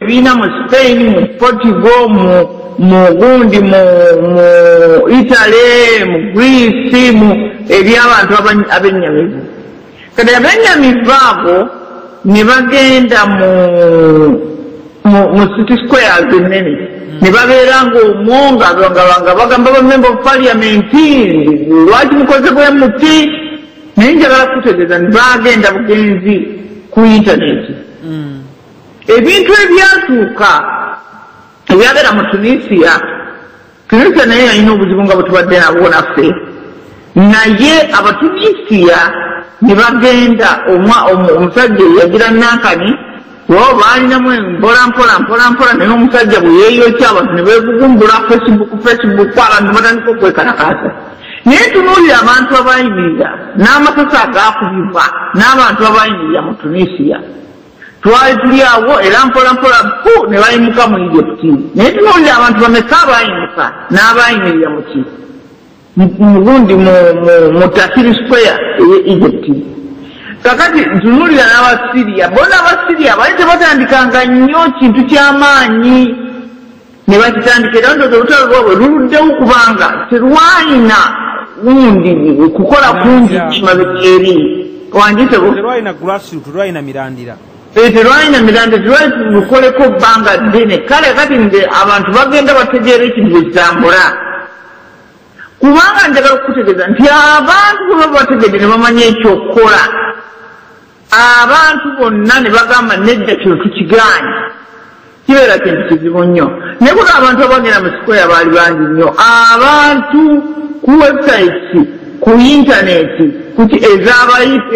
Ebibiina mu Spain, mu Portugal, mu gundi, mu Italy, mu Greece, mu ebyabantu abennyamivu. Kati abennyamivu abo ne bagenda mu city squares ennene, ne babeera ng'omwo nga bagamba ba member of parliament, "Lwaki mukoze bwe muti?" Naye njagala kutegeeza nti bagenda bugenzi ku intaneti. Ebintu ebyatuuka ebyabeera mu Tunisia, Tunisia naye yalina obuzibu nga bwe tubadde nabwo naffe, naye Abatunisia ne bagenda, omusajja yagira nankani oba baalinamu mpola mpola mpola mpola, naye omusajja bwe yeeyokya, abantu ne beegugumbula Facebook, abantu batandika okwekalakaasa. Naye tunuulira abantu abayimirira n'amasasi agaakubibwa n'abantu abayimirira mu Tunisia. Twali tuli awo era mpola mpola pu ne bayimuka mu Egypt. Naye tunuulira abantu bameka abayimuka n'abayimirira muki mugundi mu Tahrir Square eye Egypt. Kakati ntunuulira n'Abasiriya bona. Abasiriya bali tebatandikanga nnyo kintu ky'amaanyi ne bakitandika, era ndowooza olutalo lwabwe luluddewo kubanga terwalina gundi kukola kungi mabega eri wangisebo. Terwalina grassroot, terwalina mirandira. Terwalina mirandira, terwali lukoleko bbanga ddene. Kale kati nze abantu bagenda bategeera ekintu bwe kitambula, kubanga njagala okukutegeeza nti abantu bwe baba bategedde ne bamanya ekyokukola, abantu bonna ne bagamba, "Nedda, kino tukigaanye," kibeera kintu kizibu nnyo. Naye kuba abantu abagenda mu square baali bangi nnyo. Abantu ku websites, ku intaneti, kuki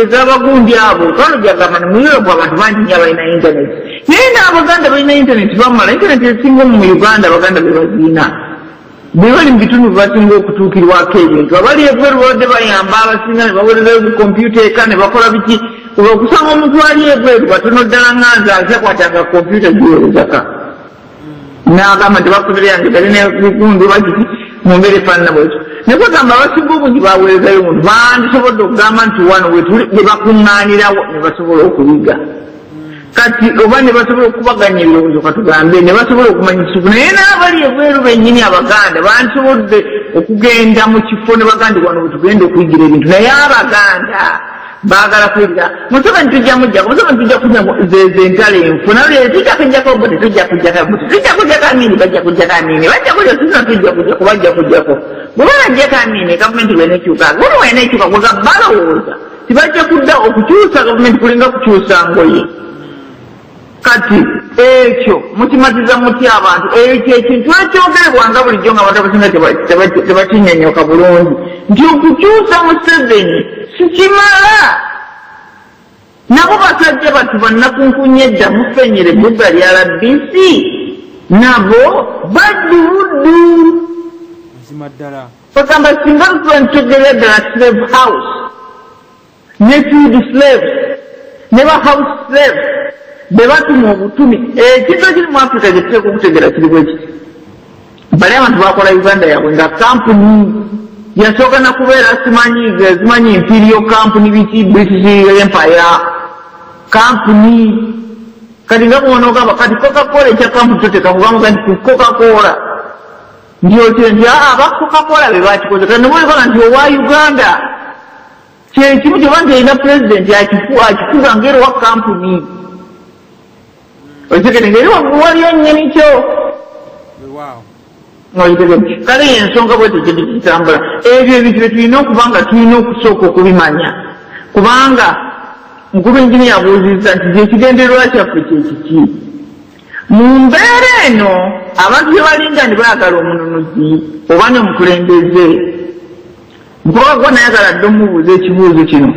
ez'abagundi abo, kano byagamba ni mu Europe abantu bangi nnyo abalina intaneti, naye n'Abaganda balina intaneti bamala. Intaneti esinga mu Uganda Abaganda be baziina, be bali mu bitundu basinga okutuukirwako ebintu. Abali ebweru babadde bayamba abasinga ne bawerezayo ku kompyuta eka ne bakola biki. Okusanga omuntu ali ebweru batono ddala, nga nze akyakwatanga kompyuta giwerezaka n'agamba nti bakubira yange talina gundi bakiki mu mbeera efaanana bwetyo. Naye kwegamba abasinga obungi baweerezayo omuntu, bandisobodde okugamba nti wano wetuli ne bakuŋŋaanirawo ne basobola okuyiga kati oba ne basobola okukubaganya ebirowoozo, katugambe ne basobola okumanya ekituufu. Naye n'abali ebweru bennyini Abaganda bandisobodde okugenda mu kifo ne bagandi wano bwe tugenda okuyigira ebintu. Naye Abaganda baagala kuyiga Museveni tujja mujjako, Museveni tujja kujjako, zezo entalo enfu naye tujja kujjako bo, tetujja kujjako bo, tetujja kujjako Amini, bajja kujjako Amini, bajja kujja sisina tujja kujjako, bajja kujjako bwe banajjako Amini, gavumenti bwenekyuka guli wenekyuka kwega balowooza tibajja kudda okukyusa gavumenti kulinga kukyusa ngoye. Kati ekyo mukimatiza mutya abantu? Ekyo ekintu ekyogerebwanga bulijjo nga abantu abasinga tebakinyonyoka bulungi nti okukyusa Museveni sikimala. Nabo basajja batu bannakunkunya edda mufenyere ebbugga lya RBC, nabo baddu buddu. Mazima ddala. Bagamba singa tuba ntutegeera ddala slave house ne food slaves ne ba house slaves be batuma obutumi. Ekintu ekiri mu Africa gye tuteeka okutegeera kiri bwe kiti: bali abantu bakola Uganda yaabwe nga kampuni yasooka nakubeera simanyi simanyi imperial company biki, British Empire company. Kati nga bw'onoogamba kati Coca-Cola ekya kampuni, toteeka kugamba nti Coca-Cola ndyokire nti aa aba Coca-Cola be bakikoze. Kati nebwolikola nti owa Uganda kyekimu kyoba nti erina pulezidenti akifuga ngeri wa kampuni, okitegere ngeri waliyo nnyini kyo. Okitegere? Kale ensonga bwetyo kintu kitambula. Ebyo ebintu bye tulina okuba nga tulina okusooka okubimanya, kubanga mukulu engineer abuuzizza nti kyekigendererwa kyaffe kyekiki mu mbeera eno. Abantu bye balinga nti baagala omununuzi oba ne mukulembeze. Mukulu gwa nayagala dde omubuuza ekibuuzo kino.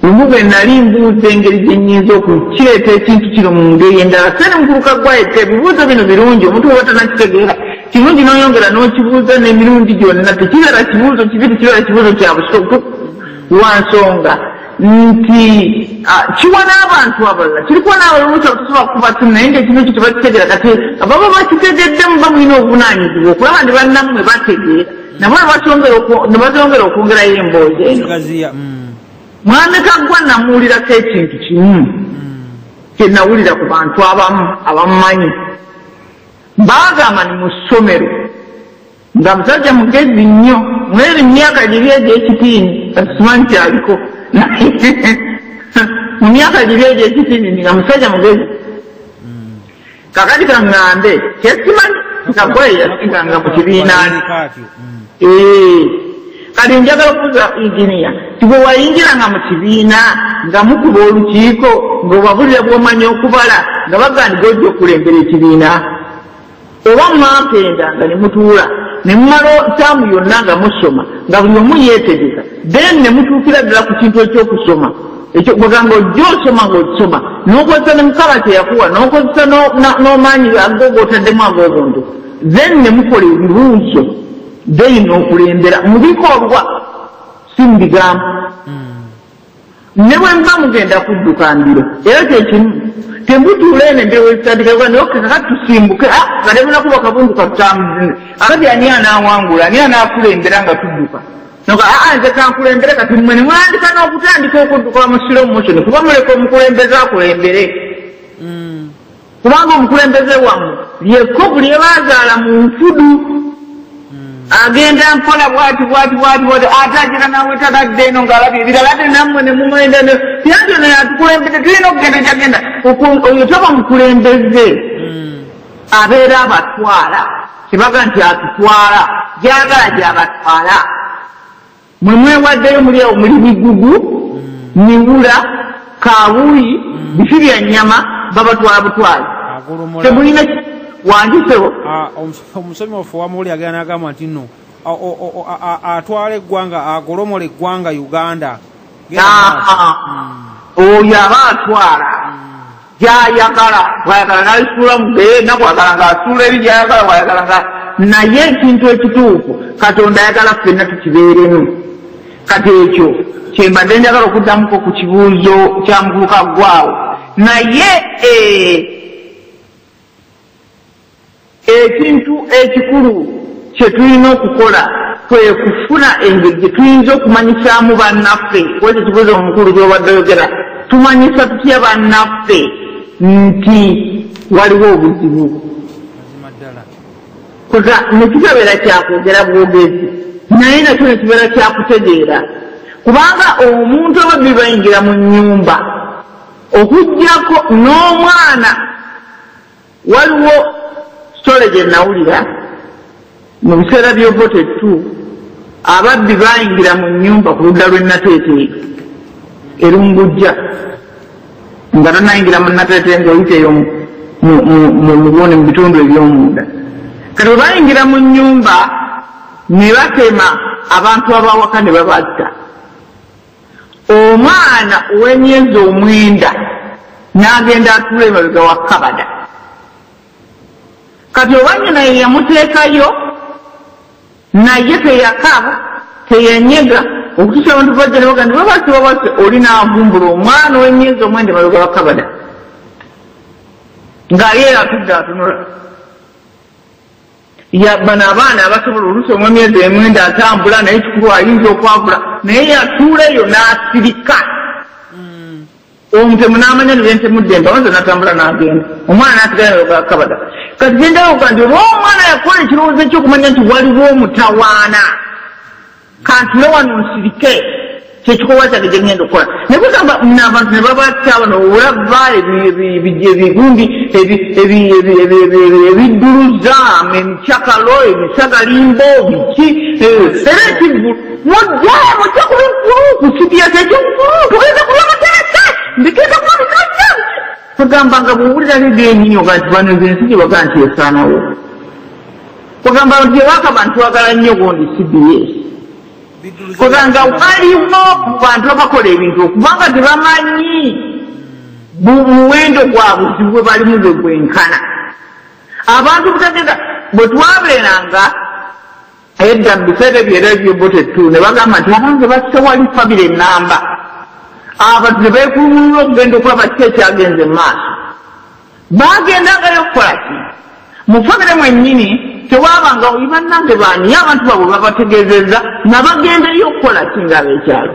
Lumu bwe nali mbuuza engeri gye nnyinza okukireeta ekintu kino mu ngeri endala, sene mukulu Kaggwayeka, ebibuuzo bino birungi. Omuntu bw'oba tanakitegeera kirungi n'oyongera n'okibuuza n'emirundi gyonna. Tekibeera kibuuzo kibi, tekibeera kibuuzo kya busuku lwa nsonga nti kiwa n'abantu abalala, kirikuwa n'abalala oluusi abatasobola kukuba simu naye ngaekintu ekyo tebakitegeera. Kati ababa bakitegedde muba mulina obuvunaanyizibwa okulaba nti bannammwe bategeera, nabo ne batongera okwongerayo emboozi eno. Kigaziya. Mwami Kaggwa namuwulirako ekintu kimu. Kyenawulira ku bantu abamu abamumanyi, baagamba ni mu ssomero nga musajja mugezi nnyo, mweri myaka giri egy'ekitiini, kati simanyi kyaliko mu myaka giri egy'ekitiini, nga musajja mugezi. Kakati kaŋŋambe kyesimanyi nga gwe yasiganga mu kibiina. Kati njagala okubuuza inginiya ti bwe wayingiranga mu kibiina nga mukuba olukiiko, ng'obabulira bw'omanyi okubala, nga bagaa nti gojja okulembera ekibiina, oba mwampenda nga ne mutuula ne mumala taamu yonna nga musoma, nga buli omu yeetegeka, then ne mutuukira ddala ku kintu ekyokusoma bwegamba ojja osoma, ng'okisoma n'okozesa ne Mukama kye yakuwa, n'okozesa n'omaanyi ago g'otaddemu ag'obuntu, then ne mukola ebibuuzo, then n'okulembera mu bikolwa, si mu bigambo. Ne bwe muba mugenda kudduka mbiro, era kyekimu, temutuula eno embiro wezitandika naye kakati tusimbuke nga temunakuba kabundu katutamu akati, ani anaawangula, ani anaakulembera nga tudduka? Aa, nze kankulembere. Kati mmwe ne mwandika n'okutandika okudduka mu slow motion, kuba muleka omukulembeze akulembere, kubanga omukulembeze wammwe lyekkovu lye baazaala mu nfudu, agenda mpola bwati bwati bwati bwati, ate agira nawetagadde eno ng'alabye ebirala, ate nammwe ne mumwenda tianti ono yatukulembedde, tulina okugenda gyagenda. Oyo toba mukulembeze, abeera abatwala kibaga nti atutwala gyagala gyabatwala. Mwe mwewaddeyo muli awo, muli bigugu, miwula, kawuyi, bifi bya nnyama, babatwala butwala, temulina wandisewo. Omusomi waffe wamawulire agenda nagamba nti nno atwala eggwanga, agolomola eggwanga Uganda. Oyo aba atwala gyayagala, bwayagala nalisuula mugeena, bwagala ngaasuula eri gyayagala, bwayagala nga. Naye ekintu ekituufu Katonda ayagala ffenna tukibeeremu. Kati ekyo kyembadde njagala okuddamuko ku kibuuzo kya mukuluka ggwawo. Naye ekintu ekikulu kye tulina okukola kwe kufuna engeri gye tuyinza okumanyisaamu bannaffe. Kwekyo kibuuzo omukulu gyobadde oyogera, tumanyisa tutya bannaffe nti waliwo obuzibu? Kuga nekitabeera kyakwogera bwogezi, naye nakyo nekibeera kyakutegeera, kubanga omuntu ababbi bayingira mu nnyumba okugjako n'omwana. Waliwo story gye nawulira mu biseera by'Obote tu, ababbi bayingira mu nnyumba ku ludda lw'enateete erungujja, nga tonayingira mu Nateete ng'oyita eyo mugoni mu bitundu eby'omunda. Kati bwe bayingira mu nnyumba ne batema abantu abawaka ne babatta, omwana ow'emyezi 9 n'agenda atuula emabega wa kabada. Kati oba nnyina ye yamuteekayo, naye teyakaba, teyanyega, okutuusa abantu bajja ne bagamba nti babasse, babasse. Oli n'avumbula omwana ow'emyezi 9 emabega wa kabada ng'ali eyo atudde atunula. Bano abaana abasobola oluusi omwemyezi 9 atambula, naye kikulu ayinza okwavula, naye yatuula eyo n'asirika. Omutemu n'amanya ne bentemudde embabazi, n'atambula n'agenda, omwana n'asigala emabega wa kabada. Kati gyendawoga nti oba omwana yakola ekirowoozo ekyokumanya nti waliwo omutawaana, kantule wano nsirike, kyekikolwa kyange gyengenda okukola. Naye kugamba abantu ne babatta bano, olaba ebigundi ebidduluza, emikyakalo, emisagalimbo, biki, era ekivulu mujje, mujje ku bivulu ku CBS, ekivulu tugenda kulya muteeke, mbigenda kuba bikajja. Kugamba nga bwowulira leediyo enyini oga nti bano ensi gye bagaa nti esaanawo. Kugamba nti ewaka bantu twagala nnyo gundi CBS, kubanga waliwo mu bantu abakola ebintu okubanga tebamanyi muwendo gwa buzibu bwe balimu bwe gwenkana. Abantu butagenda bwe twabeeranga edda mu biseera ebyo era eby'Obote tu, ne bagamba nti abange basse wali famire enamba, abantu ne beekulumulula okugenda okulaba kiki ekyagenze mu maaso. Bagendangayo okukola ki? Mu famire mwennyini tewabanga oyi bannange baani abantu baabwe babategeezezza nga bagendayo okukola ki? Ng'abekyalo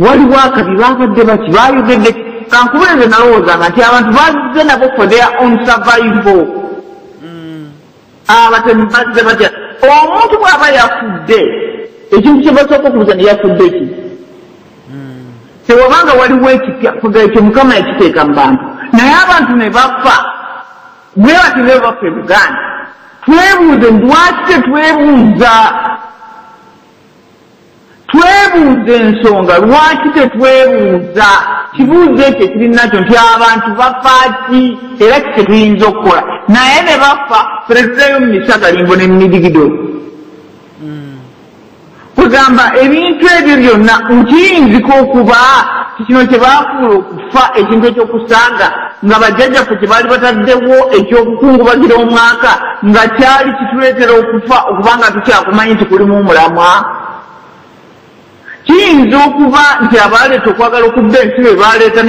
waliwo akabi, babadde baki bayogedde. Kankubuulire, nalowoozanga nti abantu bazze nabo for their own survival. Abatemu bazze batya? Omuntu bw'aba yafudde, ekintu kye basooka okubuuza ne yafudde ki? Tewabanga waliwo ekipya kuga ekyo Mukama yakiteeka mu bantu, naye abantu ne bafa bwe bati ne bafa e Buganda. Twebuuze, lwaki tetwebuuza? Twebuuza ensonga lwaki tetwebuuza kibuuzo ekyo ekirinakyo nti abantu bafa ki, era ki kyetuyinza okukola? Naye ne bafa, ffe mu misagalimbo ne mumidigido. Kugamba ebintu ebyo byonna nkiyinzika okuba kino kye baafuula okufa ekintu ekyokusanga nga bajjajjaffe kye baali bataddewo ekyokukungubagira omwaka, nga kyali kituleetera okufa okubanga tukyakumanyi nti kulimu omulamwa. Kiyinza okuba nti abaleeta okwagala okubba ensi be baleeta.